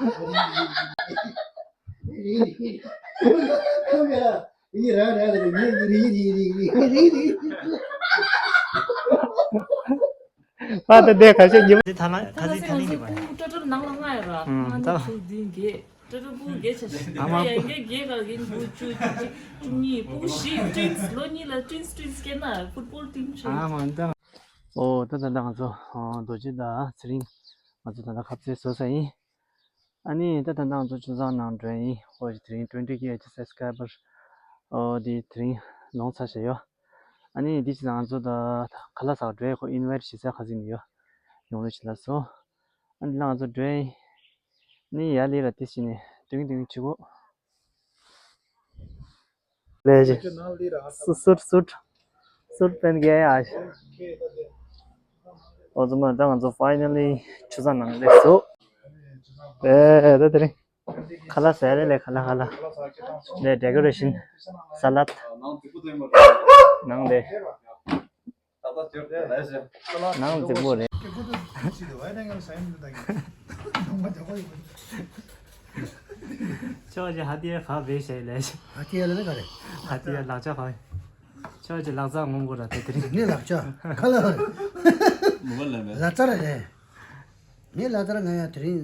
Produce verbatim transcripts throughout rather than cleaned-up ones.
ཨ་ད་དེ་ཁ་ཤས་ཉིན་མོ་དེ་ཐ་ན་ཁ་སེང་ཐ་ལིང་ནི་བ། ཀྲ་ཀྲ་ནང་ལ་ང་ཡོད་ར། ཨང་ད། ཚུལ་འདི་འགས། ཀྲ་ཀྲ་བུ་འགས་ཆ་ཤི། ཨ་མ་ཡ་འགས་འགས་ག་གིན་བུ་བཅུ་གཅིག་བཅུ་གཉིས་བུ་བཞི་ཏྲིན་སི་ལོ་གཉིས་ལ་ཏྲིན་སི་ཏྲིན་སི་སྐྱེས་ན་ཕུཊ་བོལ་ཊིམ་ཆེ། ཨ་མ་ད། ཨོ་ད་ད་ད་ང་ཚོ་རྡོ་རྗེ་དང་ཚེ་རིང་ང་ཚོ་ད་ད་ཁ་རྩེ་བཟོ་ས་ཡིན། ཨ་ནི་ད་ད་ང་ཚོ་ཆུ་བཟང་ནང་འགྲོ་ཡིན། ཨོ་དེ་རིང་twenty K subscriber ཨོ་དེ་དེ་རིང་ལོངས་ཚར་བྱས་ཡོད། ཨ་ནི་དེ་ཕྱིན་ང་ཚོ་ད་ཁ་ལག་ཟ་འགྲོ་ཡི་ཁོ་ཨིན་ཝའི་ཊི་བྱེད་ས་ཁ་ཟིག་ནས་ཡོད། ཡོང་རེ་བྱེད་ལ་སོ། ཨ་ནི་ལ་ང་ཚོ་འགྲོ་ཡིན། ནི་ཡ་ལི་ར་དེ་ཕྱིན་ནས་དུང་དུང་ཆུ་གོ། ལས་བྱེད། སུ་སུར་སུར་སུར་པན་གེ་ཡ། ཨོ་ཙི་མ་ད་ང་ཚོ་finally ཆུ་ཚང་ནང་སླེབས་སོ། ཨེ་ད་དེ་རིང་ཁ་ལག་ཟ་རེ་ལས་ཁ་ལག་ཁ་ལག་ལས་decoration salad ནང་དེ། ནང་རྫིག་པོ་རེད། ཆོག་ཅེ་ཧ་ཏི་ཡ་ཁ་བེ་ཤེ་ལས། ཧ་ཏི་ཡ་ལ་ནི་ག་རེ། ཧ་ཏི་ཡ་ལག་ཆ་ག་ཆོག་ཅེ་ལག་ཆ་ངོམ་དགོས་ར་དེ་དེ་རིང་། ངའི་ལག་ཆ་ཁ་ལག་རེད། མོ་བ་ལ་མེད། ལག་ཆ་རེད། ངའི་ལག་ཆ་ང་ཡ་དེ་རིང་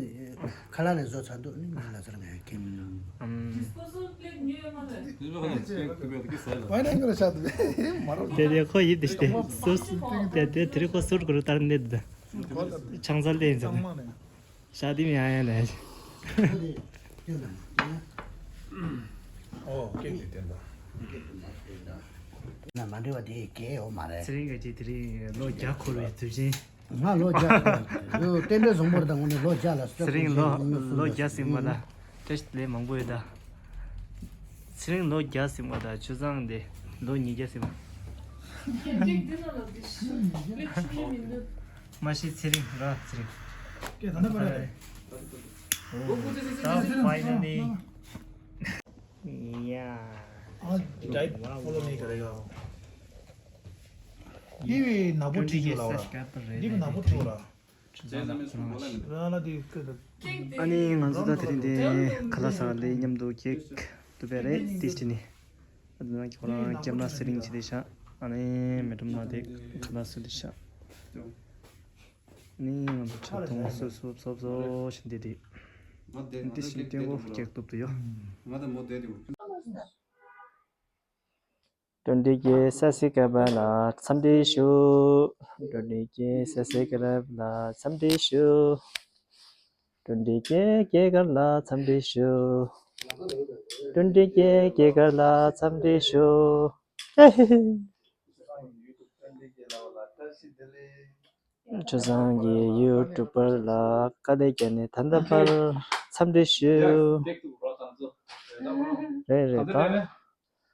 ཁ་ལག་ནས་བཟོ་ཚར་འདུག་ནི་ངའི་ལག་ཆ་ང་ཡ་ཁེམ། དེ་དེ་ཁོ་ཡིབ་དེ་སྟེ་སུ་སུ་དེ་དེ་དེ་རིང་ཁོ་སུར་གུ་རུ་ལྟར་གནས་འདུག་ཆང་ས་ལེན་ཚར། ཤ་དེ་མི་ཡ་ཡ་ལས། ཨོ་ཀེག་དེ་བསྟན་པ། ན་མ་འདྲི་བ་དེ་གས་ཡོད་མ་རེད། ཚེ་རིང་ག་ཅིག་དེ་རིང་ལོ་བརྒྱ་འཁོར་བའི་དུས་ཆེན། ང་ལོ་བརྒྱ་ཡོད་རྟེན་འབྲེལ་བཟང་པོ་རེད། ད་དངོས་གནས་ལོ་བརྒྱ་ལ་ཚེ་རིང་ལོ་ལོ་བརྒྱ་ཟིན་པ་ལ་བཀྲ་ཤིས་བདེ་ལེགས་མང་པོ་ཡོད་ད། ཚེ་རིང་ལོ་བརྒྱ་ཟིན་པ་དང་ཆུ་བཟང་དེ་ལོ་ཉིས་བརྒྱ་ཟིན་པ། མ་གཞི་ཚེ་རིང་ར་ཚེ་རིང་། ད་finally། ཡ། ཨ་ཌའེཊ་ཕོ་ལོ་མི་ག་རེ་ཡོད། འདི་བའི་ནག་པོ་བྲིས་ཡོད་ལ་འོ་ར། འདི་བའི་ནག་པོ་བྲིས་ཡོད་ལ། ར་ལ་དེ་ཀི་ད། ཨ་ནི་ང་ཚོ་ད་དེ་རིང་དེ་ཁ་ལག་ཟ་ལེ་མཉམ་དུ་ཀེག་འདུག་པས་རེད་དེ་བྱས་ནས། ཨ་ནི་ཁྱོད་རང་ཀེམ་ར་ཚེ་རིང་བྱས་ཏེ་ཤག་ཨ་ནི་མེ་ཏྲོམ་ལ་དེ་ཁ་ལག་ཟ་ལེ་ཤག་ཨ་ནི་ང་ཚོ་ཆབ་ཐུང་སོ་སོ་སོ་སོ་བྱས་ཏེ་དེ། ང་དེ་དེ་ང་ཞིག་དེ་སྟོན་གོ་དེ་ཀེག་གཏུབ་ཏུ་ཡོད། ང་དེ་མོ་དེ་དེ་twenty K subscriber ལ་འཚམས་འདྲི་ཞུ། twenty K subscriber ལ་འཚམས་འདྲི་ཞུ། twenty K ཀེག་ལ་འཚམས་འདྲི་ཞུ། twenty K ཀེག་ལ་འཚམས་འདྲི་ཞུ། ཆུ་བཟང་གི་ཡུ་ཊུབ་པར་ལ་ཀ་དེ་ཀྱ་ནས་ད་ལྟ་བར་འཚམས་འདྲི་ཞུ། རེད་རེད་ད།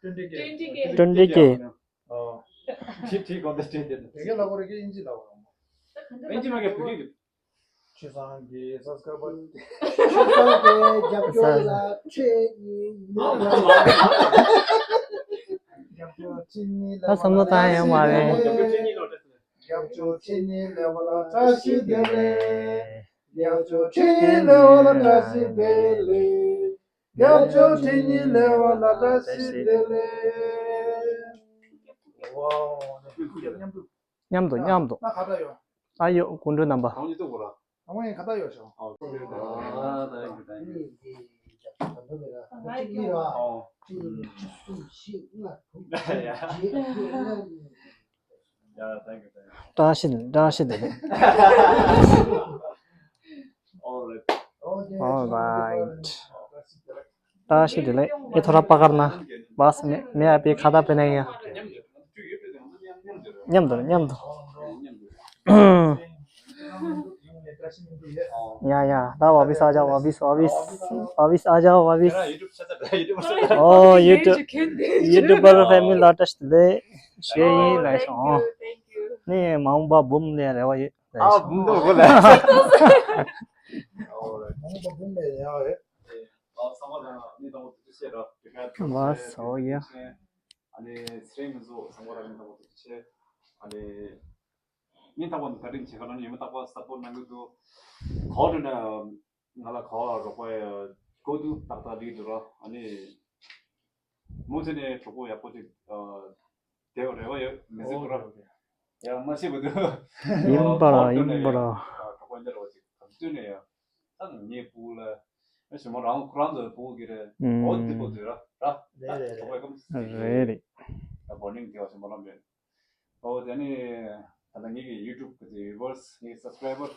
twenty K། ཁྲིག་ཁྲིག་གོ་འདི་ཁྲིག་གི་དེ་ག་ལ་གོ་རེ་གི་ཨིན་ཇི་ལ་གོ་རེ་མོ། ཨིན་ཇི་མ་གི་བོད་སྐད་ཀྱི། ཆུ་བཟང་གི་སབ་སི་ཀ་རའི་བར། ཆུ་བཟང་གི་རྒྱབ་སྐྱོར་ལ་ཁྲིད་ཡིན། རྒྱབ་སྐྱོར་ཁྲིད་ཡིན་ལ། ད་བསམ་བློ་བཏང་ཡོང་མ་རེད། རྒྱབ་སྐྱོར་ཁྲིད་ཡིན་ལ། རྒྱབ་སྐྱོར་ཁྲིད་ཡིན་ལ་བ་ལ་བཀྲ་ཤིས་བདེ་ལེགས། རྒྱབ་སྐྱོར་ཁྲིད་ཡིན་ལ་བ་ལ་བཀྲ་ཤིས་བདེ་ལེགས། རྒྱབ་སྐྱོར་ཁྲིད་ཡིན་ལ་བ་ལ་བཀྲ་ཤིས་བདེ་ལེགས། ཝའོ། མཉམ་དུ་མཉམ་དུ། ཨ་ཡོ་སྐུ་མགྲོན་རྣམ་པ། ཨ་མ་ཡིན་ཁ་ད་ཡོད་ཤོག་བཀྲ་ཤིས་བདེ་ལེགས། All right. བཀྲ་ཤིས་བདེ་ལེགས། ཨེ་ཐོ་ར་པ་ཀར་ན། བས་མེ་མེ་ཨ་པི་ཁ་ད་པེ་ན་ཡ། མཉམ་དུ་མཉམ་དུ། ཡ་ཡ་ད་ཝ་བིས་ཨ་ཇ་ཝ་བིས་ཝ་བིས་ཝ་བིས་ཨ་ཇ་ཝ་བིས། ཨོ་ཡུ་ཊུབ་ཡུ་ཊུབ་པར་ཕེ་མི་ལི་ལ་བཀྲ་ཤིས་བདེ་ལེགས་ཞུ་ཡིན་ལ་ཤོང་། ནི་མ་འོངས་པ་འབུམ་ལས་རེ་བ་ཡོད་ལ་ཤོང་། ཨ་འབུམ་དུ་གོ་ལ། མ་འོངས་པ་འབུམ་ལས་རེ་བ་ཡོད། ཨ་ས་མ་ད་ནི་ད་འོ་དུ་ཤེས་ར་དེ་ག་ལ་སོ་ཡ། ཨ་ནི་ཚེ་རིང་མི་ཚོ་ས་མ་ད་ནི་ད་འོ་དུ་ཤེས། ཨ་ནི་ཉིན་རྟག་པར་དུ་བཀའ་དྲིན་ཆེ་ག་ལ་ནི་ཉི་མ་རྟག་པར་སབ་པོར་གནང་གི་འདུག་གོ་དུ་ན། ང་ལ་ག་བ་རོགས་པ་ཡ་གོ་དུས་ཏག་ཏག་ལིག་འདུག་ར། ཨ་ནི་མུ་མཐུད་ནས་གྲོགས་པོ་ཡག་པོ་ཅིག་ཨ་བསྡད་པ་རེ་བ་ཡོད། མི་ཟེར་དུ་ར། ཡ་མ་ཤེས་པ་འདུག་ཡིན་པ་ར་ཡིན་པ་ར། གྲོགས་པོ་འདི་རོགས་ཅིག་གམ་བསྟུན་ནས་ཡ། ད་ངའི་སྤུ་གུ་ལ་ཨ་ཞི་མ་རང་ཁོ་རང་ཚོའི་སྤུ་གུ་གི་རེད། ཨོ་དེ་པོ་དུས་ར་ར། རེད་རེད་རེད། གྲོགས་པོ་ཡག་པོ་རེད་རེད། ད་བོ་ནིང་དེ་བ་ཞི་མ་རང་མེད། ཨོ་དེ་ནི་ད་ལྟ་ངེད་ཀྱི་ཡུ་ཊུབ་གི་ཝི་ཝར་སི་ངེད་ཀྱི་སབ་སི་ཀ་རའི་བར་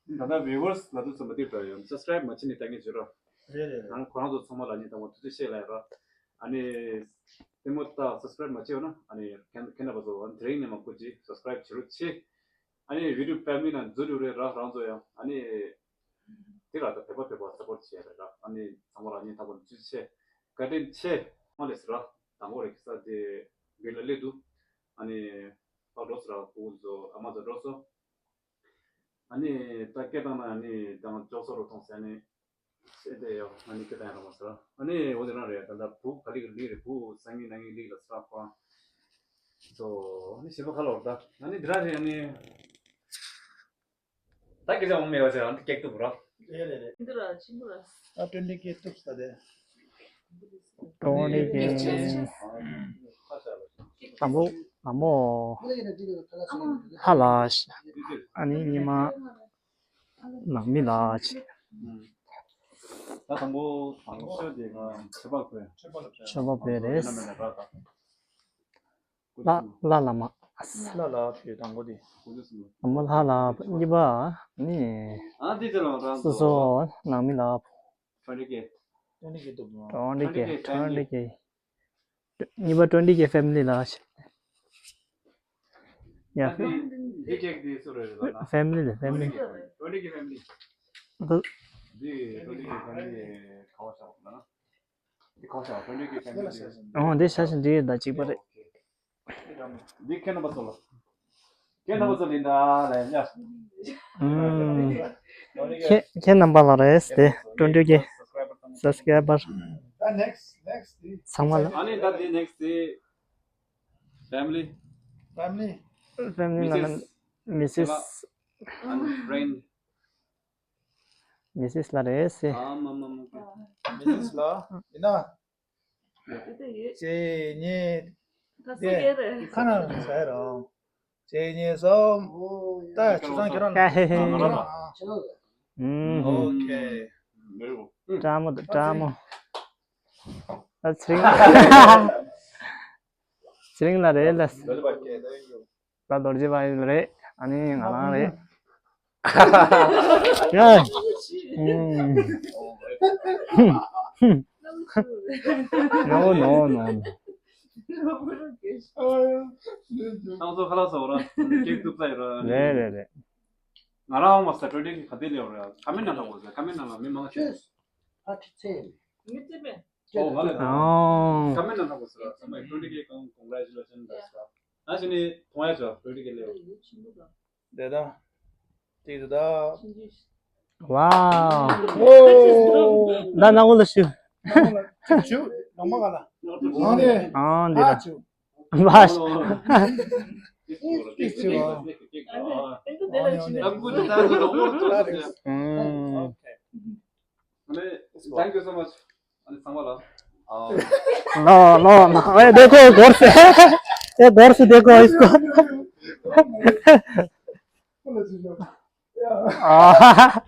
ད་ལྟ་ཝི་ཝར་སི་ལ་དུ་ཚོད་མ་དེ་ད་ཡང་སབ་སི་ཀ་རའིབ་མ་བྱེད་ནི་ད་ངེད་བྱོས་ར། རེད་རེད་རེད། ང་ཁོ་རང་ཚོ་ཚང་མ་ལ་ནི་ད་མོ་ཐུགས་རྗེ་ཆེ་ལབ་ཡ་ར། ཨ་ནི་དེ་མོ་ད་སབ་སི་ཀ་རའིབ་མ་བྱེད་ཡོད་ན་ཨ་ནི་ཁྱེད་ཁྱེད་རྣམ་པ་ཚོ་དེ་རིང་ནས་མ་ཁུ་ཅི་སབ་སི་ཀ་རའིབ་བྱེད་རོགས་བྱེད། ཨ་ནི་ཝི་ཌིའོ་ཕེ་མི་ལི་ནང་འཛུལ་འགྲོ་རེད་ར། རང་ཚོ་ཡང་ཨ་ནི་དེ་ལ་ད་བོད་པ་བོད་པ་སབ་པོར་བྱེད་རེད་ར། ཨ་ནི་ཚང་མ་ལ་ནི་ད་མོ་ཐུགས་རྗེ་ཆེ། བཀའ་དྲིན་ཆེ་མ་ལས་ཟེར་ར། དང་པོ་རེད་ཁ་ས་དེ་བི་ལ་སླེབས་འདུག་ཨ་ནི་ད་འགྲོ་སོང་ར། ཕྲུ་གུ་ཚོ་ཨ་མ་ཚོ་འགྲོ་སོང་། ཨ་ནི་ད་སྐད་བཏང་ན་ཨ་ནི་དང་ཅོག་སོ་རུ་ཐོང་ཟེར་ནི་བཤད་དེ་ཡོད། ཨ་ནི་སྐད་བཏང་ཡ་ར་མ་ཟེར། ཨ་ནི་འོ་དེ་རང་རེད། ད་ལྟ་བུ་ག་ལི་ག་ལི་རེད། བུ་སང་ཉིན་གནངས་ཉིན་ལིག་ལ་ཟེར་ཁོ་རང་ཚོ། ཨ་ནི་བྱེད་པ་ག་ལ་བར་ད་ཨ་ནི་འདི་ར་རེད། ཨ་ནི། ད་སྐད་ཆ་འོང་མེད་པ་ཟེར་ཨ་ནི་སྐད་སྟོབས་ར། རེད་རེད་རེད། འདི་ར་ཆེན་པོ་ར། ད་ཊོན་ཊི་ཀེ་སྟོབས་ས་དེ། ཊོན་ཊི་ཀེ་ཆེན། དང་པོ་དང་པོ་ཧ་ལ་ཤ། ཨ་ནི་ཉི་མ་ནང་མི་ལ་ཆེ། ད་དང་པོ་དང་པོ་ཤོད་དེ་ང་ཆོས་པ་ཁོས། ཆོས་པ་བོད་རེད། ལ་ལ་ལ་མ། ལ་ལ་བོད་དང་པོ་དེ། ཨ་མ་ལ་ལ་གཉིས་པ་ནི། ཨ་འདི་ཚོ་ལ་རང་སོ་སོ་ནང་མི་ལ། ཊོན་ཊི་ཀེ། ཊོན་ཊི་ཀེ་འདུག་མོ། ཊོན་ཊི་ཀེ། ཊོན་ཊི་ཀེ། གཉིས་པ་ཊོན་ཊི་ཀེ་ཕེ་མི་ལི་ལ་ཆེ། ཡ། འདི་ཀེག་འདི་སུ་རེད་ལ་ལ། ཕེ་མི་ལི་རེད། ཕེ་མི་ལི། ཊོན་ཊི་ཀེ་ཕེ་མི་ལི། འདི་ཊོན་ཊི་ཀེ་ཕེ་མི་ལི་ག་བ་ཤག་ལ་ན། འདི་ག་བ་ཤག་ཊོན་ཊི་ཀེ་ཕེ་མི་ལི། ཨོ་འདི་ཤ་ཞིང་འདི་ད་གཅིག་པ་རེད། འདི་ཁྱེད་རྣམ་པ་ཚོ་ལ། ཁྱེད་རྣམ་པ་ཚོ་ལ་ཡིན་ད་ལ་ཡིན་ཡ། ཨུམ། ཁྱེད་ཁྱེད་རྣམ་པ་ལ་རེད་དེ་ཊོན་ཊི་ཀེ་སབ་སི་ཀ་རའི་བར་ཚང་མ་ལ། ཨ་ནི་ད་འདི་ནེག་སི་དེ་ཕེ་མི་ལི། ཕེ་མི་ལི། ཕེ་མི་ལི་ལ་ན་མི་སིས། ཨ་ནི་ཕེ་རེན་ཌི། མི་སིས་ལ་རེད་ཟེར། ཨ་མ་མ་མ། མི་སིས་ལ་ཡིན་ན། ཅེ་ཉེ། ཁ་ན་ཟེར་རོ། ཅེ་ཉེ་སོ། ད་ཆུ་ཚང་ཁྱོད་རང་ལ། ཧེ་ཧེ། ཨོ་ཁེ། ཀྲ་མོ་དང་ཀྲ་མོ། ད་ཚེ་རིང་། ཚེ་རིང་ལ་རེད་ལ། ད་རྡོ་རྗེ་བ་ཡིན་རེད། ཨ་ནི་ང་རང་རེད། ཡ། No, no, no, no. ང་ཚོ་ཁ་ལག་ཟ་བ་ར། ཀེག་ཐུབ་ཚ་ཡོད་ར། རེད་རེད་རེད། ང་རང་མ་ས་ཊོན་ཊི་ཀེ་ག་དེ་ལེའོ་ར། ཁ་མེན་ན་ལ་འོ་ཟ། ཁ་མེན་ན་ལ་མི་མང་ཆེ། ཨོ་ང་ལ་ཨོ། ཀ་མེན་ན་ལ་འོ་ཟ་ར། ཚང་མ་ཊོན་ཊི་ཀེ་ཀོང་ཀོང་གྷ་རེ་ཅུ་ལེ་ཤན་ཟེར་ར། ཨ་ཅེ་ནི་མཐོང་ཡ་ཆོ་ཊོན་ཊི་ཀེ་ལེའོ། དེ་ད། དེ་ད། ཝའོ། ད་ནང་ལ་ཞུ། ཞུ། ནང་མ་ག་ལ། ནང་ནས། ཨང་འདི་ད། ཞུ། བ། ཏིག་ཞུ། ཨང་། Thank you so much. No, no, no. ए, देखो, गौर से। ए, गौर से देखो इसको। हाँ।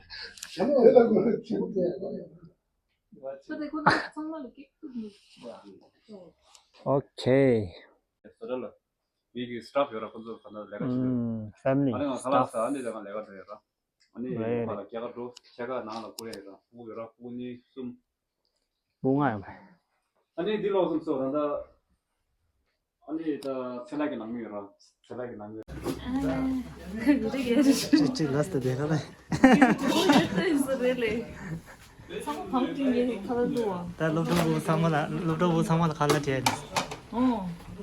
OK. ངེད་ཀྱི་སི་ཊཕ་ཡོད་ར། ཁོང་ཚོ་ག་ན་ལས་ཀ་བྱེད་འདུག་ཨུམ། ཕེ་མི་ལི། ཨ་ནི་ང་ཁ་ལག་ཟ། ཨ་ནི་ལས་ཀ་ལས་ཀ་འགྲོ་ཡོད་ར། ཨ་ནི་རེད། ཕ་ལ་རྒྱ་གར་འགྲོ། ཕྱེད་ཀ་ནང་ལ་བསྐུར་ཡ་ཡོད་ར། སྤུ་གུ་ཡོད་ར། སྤུ་གུ་གཉིས་གསུམ། སྤུ་གུ་ལྔ་ཡོད་མ་རེད། ཨ་ནི་འདི་ལོག་སོང་ཙང་ད། ཨ་ནི་ད་ཚེ་ལྷ་གི་ནང་མི་ཡོད་ར། ཚེ་ལྷ་གི་ནང་མི་ཡོད་ར། ཅིག་ཅིག་ལ་སྟེ་བསྡད་ན་ལེ། ཚང་མ་བང་སྒྲིག་ངེས་ཁ་ལ་འདུག་བ། ད་སློབ་གྲོགས་བུ་ཚང་མ་ལ། སློབ་གྲོགས་བུ་ཚང་མ་ལ་ཁ་ལག་སྤྲད། ཨོ།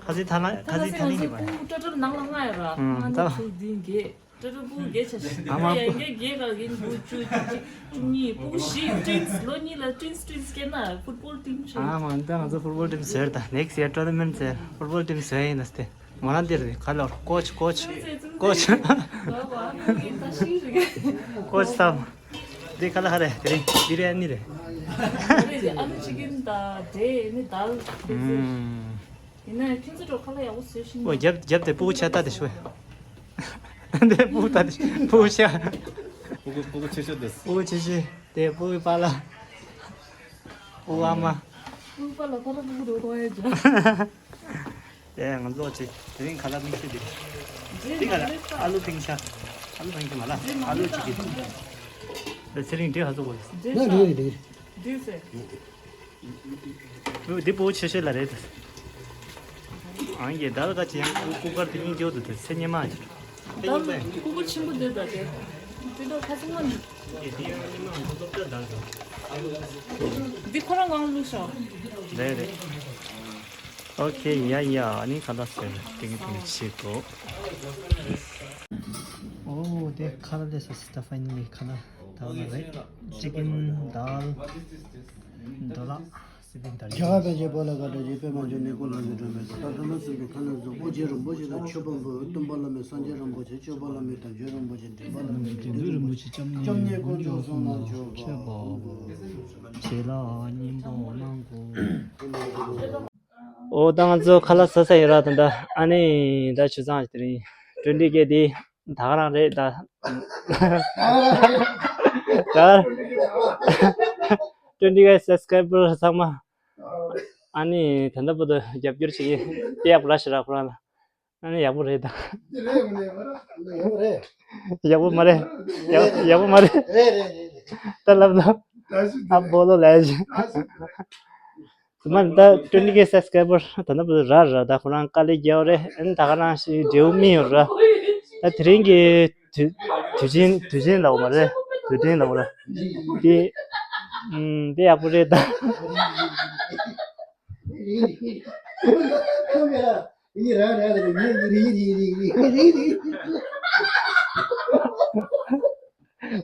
ཁ་སི་ཐ་ལ། ཁ་སི་ཐ་ལི་ནི་བ། ཀྲ་ཀྲ་ནང་ལ་ང་ཡོད་ར། ཨང་། ད་ཚུགས་འདི་འགས། ཀྲ་ཀྲ་སྤུ་གུ་བརྒྱད་ཆ་ཞིག་ཨ་མ། ཡ་ཡ་འགས་འགས་ག་གིན་བུ་བཅུ་བཅུ་གཅིག་བཅུ་གཉིས། སྤུ་གུ་བཞི་ཡོད། ཊུ་ཝིན་སི། ལོ་གཉིས་ལ་ཊུ་ཝིན་སི་ཊུ་ཝིན་སི་སྐྱེས་ན་ཕུཊ་བོལ་ཊིམ་ཆགས། ཨ་མ། ད་ང་ཚོ་ཕུཊ་བོལ་ཊིམ་ཟེར། ད་ནེག་སི་ཡར་ཊོར་ན་མེན་ཊི་ཟེར། ཕུཊ་བོལ་ཊིམ་ཟེར་ཡིན་ན་སྟེ། མོ་རང་དེར་ག་ལོར་ཀོ་ཆི་ཀོ་ཆི་ཀོ་ཆི་ཀོ་ཆི་སམ། འདི་ཁ་ལག་ཧ་རེད། དེ་རིང་བི་རི་ཡ་ནི་རེད། རེད། ཨ་ནི་ཅི་ཀིན་དང་འབྲས་ནི་དལ་དེ་ཚོ། ཨུམ། ཡིན་ན་ཁྱོད་ཚོ་འགྲོ་ཁ་ལག་ཡག་པོ་བཟོས་ཤིང་། ཨོ་རྒྱབ་རྒྱབ་དེ་སྤུ་གུ་ཆ་ལྟ་དེ་ཤོད། འདི་སྤུ་གུ་ལྟ་དེ་སྤུ་གུ་ཆ། སྤུ་གུ་སྤུ་གུ་ཆེ་ཤོས་དེ། སྤུ་གུ་ཆེ་ཤོས་དེ་སྤུ་གུའི་པཱ་ལགས། སྤུ་གུ་ཨ་མ། སྤུ་གུ་པཱ་ལགས་ཁ་ལག་སྤུ་གུ་འགྲོ་གཏོང་ཡ་ཅི། ཨེ་ང་ཚོ་ཅིག་དེ་རིང་ཁ་ལག་མིག་ཤེལ་འདི། འདི་ག་ལ་ཨ་ལུ་ཕིང་ཤ། ཨ་ལུ་ཕིང་ཤ་མ་ལ་ཨ་ལུ་ཅིག་གི། ད་ཚེ་རིང་འདི་ཧ་ཟོ་གོ། འདི་ལ་རེད་རེད། འདི་ཟེར། འདི་པོ་ཆེ་ཤེལ་ལ་རེད། ཨང་ཡེ་ད་ལ་ཀ་ཅི་ཡང་ཀུ་ཀུ་ཀར་དེ་སྙིང་རྗེ་བོ་འདུག་དེ་ཚེ་སྙེ་མ་ཅིག་ད་ཀུ་ཀུ་ཆེན་པོ་འདི་ད་དེ། འདི་ད་ཁ་སང་མ་ནི། འདི་ཁོ་རང་ངང་བླུགས་ཤོག་རེད་རེད། ཨོ་ཁེ། ཡ་ཡ། ཨ་ནི་ཁ་ལག་ཟེར་ཏིང་ཏིང་བྱེད་དགོས། ཨོ་དེ་ཁ་ལག་ལས་སོ་སི་ད་ཕ་ནི་ཁ་ལག་ད་ལ་རེད། ཅི་ཀིན་དལ་འདོ་ལགས་སི་པིན་དར་རྒྱ་གར་པཎ་ཆེན་བོད་ལ་དགའ་བྲལ་གྱི་པདྨ་འབྱུང་གནས་ཀུན་ལ་ངེས་སྒྲོན་མེད་པ་ད་ལྟ་ན་སྲིད་པའི་ཁ་ལ་རྫོགས་པོ་རྗེ་རིན་པོ་ཆེ་དང་ཆོས་དཔོན་པོ་སྟོན་པ་བླ་མེད་སངས་རྒྱས་རིན་པོ་ཆེ་སྤྱོད་པ་བླ་མེད་དམ་ཆོས་རིན་པོ་ཆེ་འདྲེན་པ་བླ་མེད་དགེ་འདུན་རིན་པོ་ཆེ་སྐྱབས་གནས་དཀོན་མཆོག་གསུམ་ལ་མཆོད་པ། རྗེ་ལ་སྙིང་པོ་གནང་དགོས། ཨོ་ད་ང་ཚོ་ཁ་ལག་ཟ་ས་ཡིན་ར། ད་ད་ཨ་ནི་ད་ཆུ་ཚང་དེ་རིང་ཊུ་ཝེན་ཊི་ཀེ་དེ་ད་ག་རང་རེད་ད། ད་ཊུ་ཝེན་ཊི་ཀེ་སབ་སི་ཀ་རའི་བར་ཚང་མ་ཨ་ནི་ད་ལྟ་བར་དུ་རྒྱབ་སྐྱོར་བྱེད་ཀྱི་དཔེ་ཡག་པོ་ར་ཞེ་དྲག་ཁོ་རང་ལ། ཨ་ནི་ཡག་པོ་རེད་ད། ཡག་པོ་མ་རེད། ཡག་ཡག་པོ་མ་རེད། ད་ལབ་ལབ། ཨ་བོ་ལོ་ལས་ཞིག་དེ་མ་ད་ཊུ་ཝེན་ཊི་ཀེ་སབ་སི་ཀ་རའི་བར་ད་ནི་ར་ར་ད་ཁོ་རང་དཀའ་ལས་རྒྱག་རེད། ཨ་ནི་ད་ག་རང་ཞིག་འབྲས་བུ་སྨིན་ཡོད་ར། ད་དེ་རིང་གི་དུས་དུས་ཆེན་དུས་ཆེན་ལ་འོ་མ་རེད། དུས་ཆེན་ལ་འོ་ར། དེ་ཨུམ་དཔེ་ཡག་པོ་རེད་ད།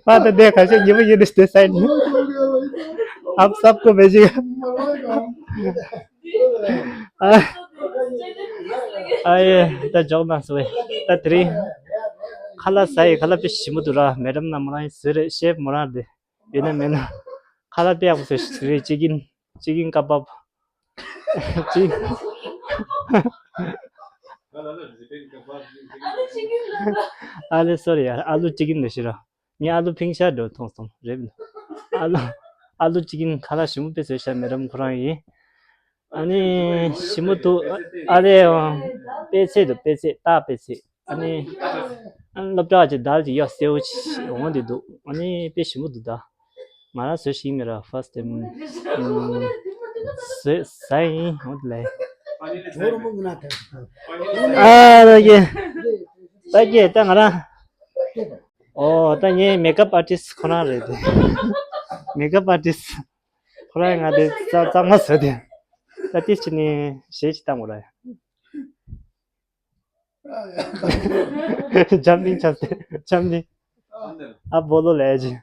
ང་ད་ལྟ་ཁ་ཤས་ཉེ་པོ་ཡིན་ནི་སྟེ་སའི་ནི། ཨབ་སབ་ཀོ་བེ་ཞིག་ཨ་ཨ་ཡེ་ད་འཇོག་ན་སོ་ད་དེ་རིང་ཁ་ལག་ཟ་ཡི་ཁ་ལག་དཔེ་ཞིམ་པོ་འདུག་ར། མེ་ཌམ་ན་མོ་རང་ཡིན་ཟེར་རེད། ཤེབ་མོ་རང་རེད། ཡོད་ན་མེད་ན་ཁ་ལག་དཔེ་ཡག་པོ་ཟེར་ཞིག་རེད། ཅི་ཀིན་ཅི་ཀིན་ཀ་བབ། ཅི། ཨ་ལེ་སོ་རི་ཡ། ཨ་ལུ་ཅི་ཀིན་ལ་ཤི་ར། ངས་ཨ་ལུ་ཕིང་ཤ་འགྲོ་མཐོང་སོང་རེད། ཨ་ལུ་ཨ་ལུ་ཅི་ཀིན་ཁ་ལག་ཞིམ་པོ་དཔེ་བཟོས་ཤག་མེ་ཌམ་ཁོ་རང་ཡིན། ཨ་ནི་ཞིམ་པོ་འདུག་ཨ་རེ་ཨང་། པད་ཚལ་འདུག་པད་ཚལ། སྟག་པད་ཚལ། ཨ་ནི་ཨ་ནི་སློབ་གྲྭ་གི་དལ་གྱི་གཡོག་སེའུ་འོང་དེ་འདུག་ཨ་ནི་དཔེ་ཞིམ་པོ་འདུག་ད་ང་རང་བཟོས་ཤིག་མེད་ར། ཕར་སི་ཊེམ་བཟོས་ཟ་ཡིན་འོང་དེ་ལས། ཨ་ལ་ཡེ། ད་ཀྱེ་ད་ང་རང་། ཨོ་ད་ངའི་མེ་ཀབ་ཨར་ཊིསི་ཁོ་རང་རེད་དེ། མེ་ཀབ་ཨར་ཊིསི་ཁོ་རང་ང་དེ་གཙང་མ་བཟོས་ཏེ། ད་ཏིས་ཅི་ནི་ཞེ་ཅི་བཏང་གོ་ར། ཇམ་པིང་ཆབ་སྟེ་ཇམ་པིང་། ཨ་བོ་ལོ་ལས་ཅི།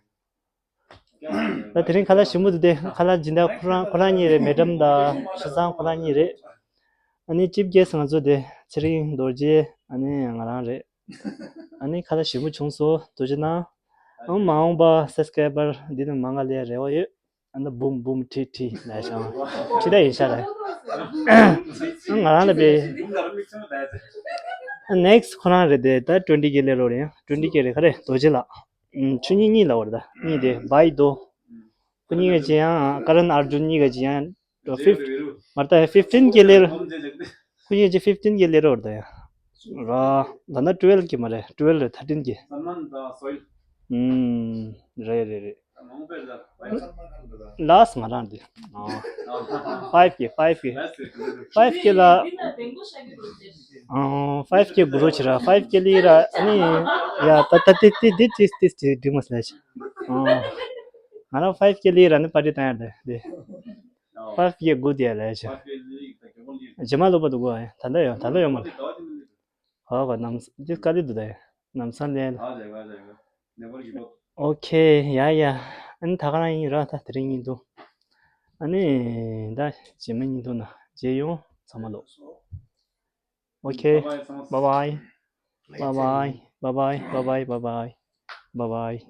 ད་དེ་རིང་ཁ་ལག་ཞིམ་པོ་འདུག་སྟེ། ཁ་ལག་སྦྱིན་བདག་ཁོ་རང་ཁོ་རང་གཉིས་རེད། མེ་ཌམ་དང་ཆུ་ཚང་ཁོ་རང་གཉིས་རེད། ཨ་ནི་ཅིབ་གེ་སི་ང་ཚོ་དེ་ཚེ་རིང་རྡོ་རྗེ་ཨ་ནི་ང་རང་རེད། ཨ་ནི་ཁ་ལག་ཞིམ་པོ་བྱུང་སོང་། ཐུགས་རྗེ་གནང་། ཨང་མ་འོངས་པ་སབ་སི་ཀ་རའི་བར་འདི་ནས་མང་ང་ལས་རེ་བ་ཡོད། ཨ་ནི་བུམ་བུམ་ཁྲི་ཁྲི་ལ་ཤང་ཁྲི་ད་ཡིན་ཤ་རེད། ང་རང་ལ་བས། ནེག་སི་ཊི་ཁོ་རང་རེད་དེ། ད་ཊུ་ཝེན་ཊི་ཀེ་ལས་རོགས་རེད། ཡང་ཊུ་ཝེན་ཊི་ཀེ་རེད། ག་རེ་རྡོ་རྗེ་ལགས། ཆུ་གཉིས་གཉིས་ལ་བར་ད་གཉིས་དེ་བའི་དོ། ཁོ་གཉིས་ཀ་ཅི་ཡང་ཀ་རན་ཨར་ཇུན་གཉིས་ཀ་ཅི་ཡང་ཕིཕ་མར་ད་ཕིཕ་ཊིན་གྱི་ལེར། ཁོ་གཉིས་ཀྱི་ཕིཕ་ཊིན་གྱི་ལེར་བར་ད་ཡང་ར། ད་ན་ཊུ་ཝེལ་གྱི་མ་རེད། ཊུ་ཝེལ་རེད། ཐར་ཊིན་གྱི། ཨུམ། རེད་རེད་རེད། ལཱ་སི་ང་རང་འདི། ཕའིབ་ཀྱི་ཕའིབ་ཀྱི་ཕའིབ་ཀྱི་ལ། ཕའིབ་ཀྱི་གུ་རུ་ཆི་ར། ཕའིབ་ཀྱི་ལི་ར། ཨ་ནི་ཡ་ད་ད་ཏི་ཏི་ཏི་ཏི་ཏི་ཏི་འགྲིག་མ་སོང་ལས་ཆི། ང་རང་ཕའིབ་ཀྱི་ལི་ར་ནི་པར་ཊི་བཏང་ཡ་རེད་འདི། ཕའིབ་ཀྱི་གུ་དེ་ལས་ཆི། རྗེས་མ་ལོག་པ་འདུག་གོ། ད་ལྟ་ཡོད། ད་ལྟ་ཡོད་མ་རེད། ཧོ་ག་ནམ་འདི་དཀའ་ལས་འདུག་ད་ཡ། ནམ་སང་ལས། ཨོ་ཁེ། ཡ་ཡ། ཨ་ནི་ད་ག་རང་ཡིན་ར། ད་དེ་རིང་ཉིན་ཐོ། ཨ་ནི་ད་རྗེས་མ་ཉིན་ཐོ་ན་མཇལ་ཡོང་། ཚང་མ་ལོ། ཨོ་ཁེ། བཱའི་བཱའི། བཱའི་བཱའི། བཱའི་བཱའི། བཱའི་བཱའི། བཱའི་བཱའི། བཱའི་བཱའི།